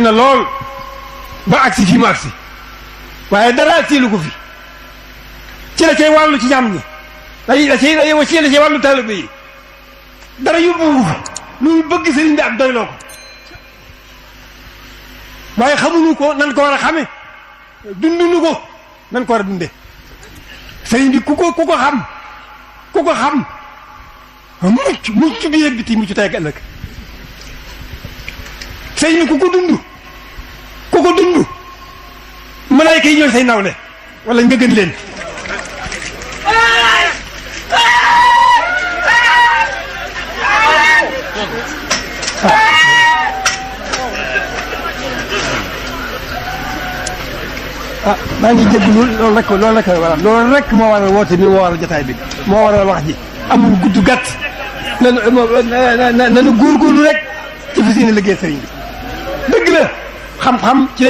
na lool ba agsi fii mu agsi waaye dara agsi lu ko fi ci la cay wàllu ci jàmm ñi la cay wàllu taalibe yi dara yóbbu fa lu bëgg sëriñ bi ak doyloo ko waaye xamuñu ko nan ko war a xame dunduñu ko nan ko war a dunde sëriñ bi ku ko xam mucc bi yëg biti mucc tey ak ëllëg sëriñ bi ku ko dund malaayka yi ñooy say nawle wala nga gën leen maa ngi jégalu loolu rek moo waral woote bi moo waral jotaay bi moo waral wax ji amul gudd gàtt nanu góorgóorlu rek ci fas yéene liggéey sëriñ bi dëgg la xam-xam ci